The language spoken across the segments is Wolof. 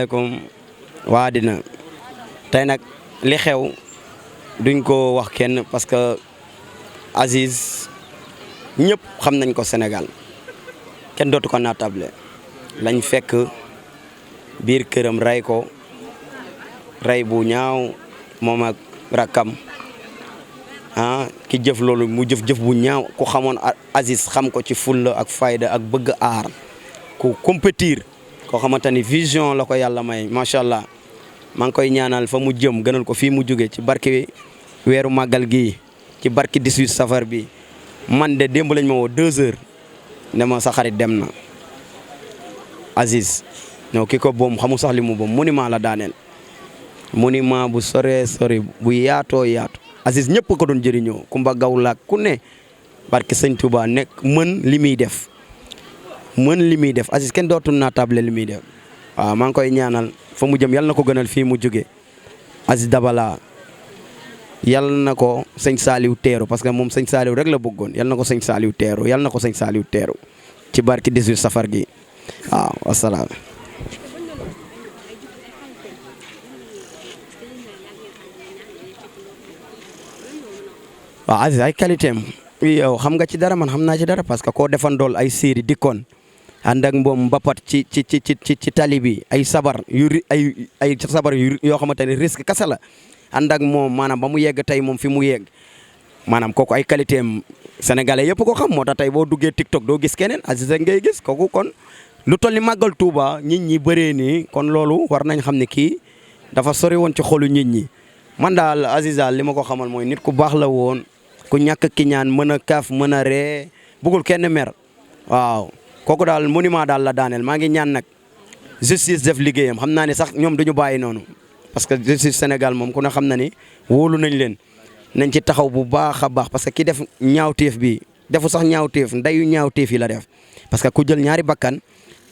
asalaamaaleykum waa àddina tey nag li xew duñ ko wax kenn parce que Aziz ñëpp xam nañ ko Sénégal kenn dootu ko naatable lañ fekk biir këram rey ko rey bu ñaaw moom ak rakkam ki jëf loolu mu jëf bu ñaaw ku xamoon Aziz xam ko ci fulla ak fayda ak bëgg aar ku compétir koo xamante ni vision la ko yàlla may macha allah maa ngi koy ñaanal fa mu jëm gënal ko fii mu jóge ci barki weeru màggal gi ci barki 18 safar bi man de démb lañ ma woo 2 heures ne ma sa xarit dem na Aziz ñoo ki ko boom xamu sax li mu boom monument la daaneel monument bu sore sore bu yaatoo yaatu Aziz ñëpp ko doon jëriñoo Kumba Gawlaak ku ne barki sëñ Touba nekk mën li muy def Aziz kenn dootul naa table li muy def waaw maa ngi koy ñaanal fa mu jëm yal na ko gënal fii mu jóge Aziz Dabala yal na ko sëñ Saliou teeru parce que moom sëñ Saliou rek la bëggoon yal na ko sëñ Saliou teeru yal na ko sëñ Saliou teeru ci barki 18 safar gi waaw wasalaam. waaw Aziz ay qualité am yow xam nga ci dara man xam naa ci dara parce que koo defandool ay série dikkoon ànd ak mboom mbapat ci tali bi ay sabar ay sabar yoo xamante ne risque kasa la ànd ak moom maanaam ba mu yegg tey moom fi mu yegg maanaam kooku ay qualité am sénégalais yëpp ko xam moo tax tey boo duggee TikTok doo gis keneen Aziz rek ngay gis kooku kon lu toll ni màggal Touba nit ñi bëree nii kon loolu war nañ xam ne kii dafa sori woon ci xolu nit ñi man daal Aziz daal li ma ko xamal mooy nit ku baax la woon ku ñàkk ki ñaan mën a kaaf mën a ree bëggul kenn mer waaw kooku daal monument daal la daaneel maa ngi ñaan nag justice def liggéeyam xam naa ne sax ñoom duñu bàyyi noonu parce que justice Sénégal moom ku ne xam na ni wóolu nañ leen nañ ci taxaw bu baax a baax parce que ki def ñaawteef bi defu sax ñaawteef ndeyu ñaawteef yi la def parce que ku jël ñaari bakkan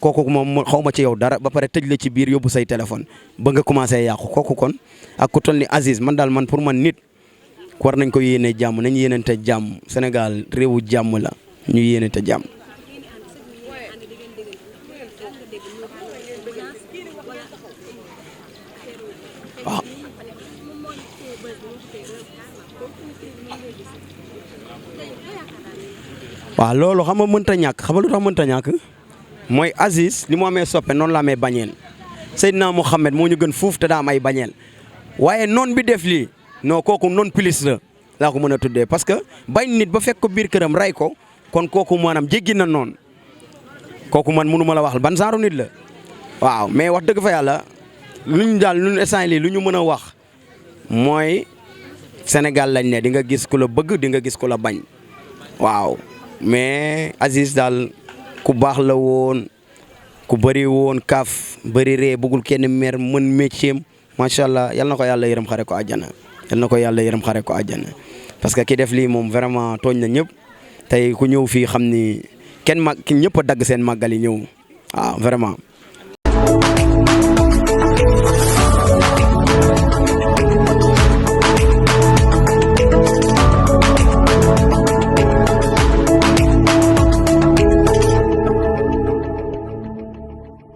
kooku moom xaw ma ci yow dara ba pare tëj la ci biir yóbbu say téléphone ba nga commencé yàqu kooku kon ak ku toll ni Aziz man daal man pour man nit war nañ ko yéene jàmm nañ yéenante jàmm Sénégal réewu jàmm la ñu yéenante jàmm. waaw loolu xam nga mënta ñàkk xam nga lu tax mënta ñàkk mooy Aziz li mu amee soppe noonu la amee bañeel Seydina Mouhamed moo ñu gën fuuf te daa am ay bañeel waaye noon bi def lii non kooku noon plus la laa ko mën a tuddee parce que bañ nit ba fekk ko biir këram rey ko kon kooku maanaam jéggi na noonu kooku man mënu ma la wax ban genre nit la waaw mais wax dëgg fa yàlla luñ daal ñun instant lii lu ñu mën a wax mooy Sénégal lañ ne di nga gis ku la bëgg di nga gis ku la bañ waaw mais Aziz daal ku baax la woon ku bëri woon kaaf bëri ree bëggul kenn mer mën métier macha allah yal na ko yàlla yërëm xare ko àjjana yal na ko yàlla yërëm xare ko àjjana parce que ki def lii moom vraiment tooñ na ñëpp tey ku ñëw fii xam ni kenn mag ki ñëpp a dagg seen màggal yi ñëw waaw vraiment.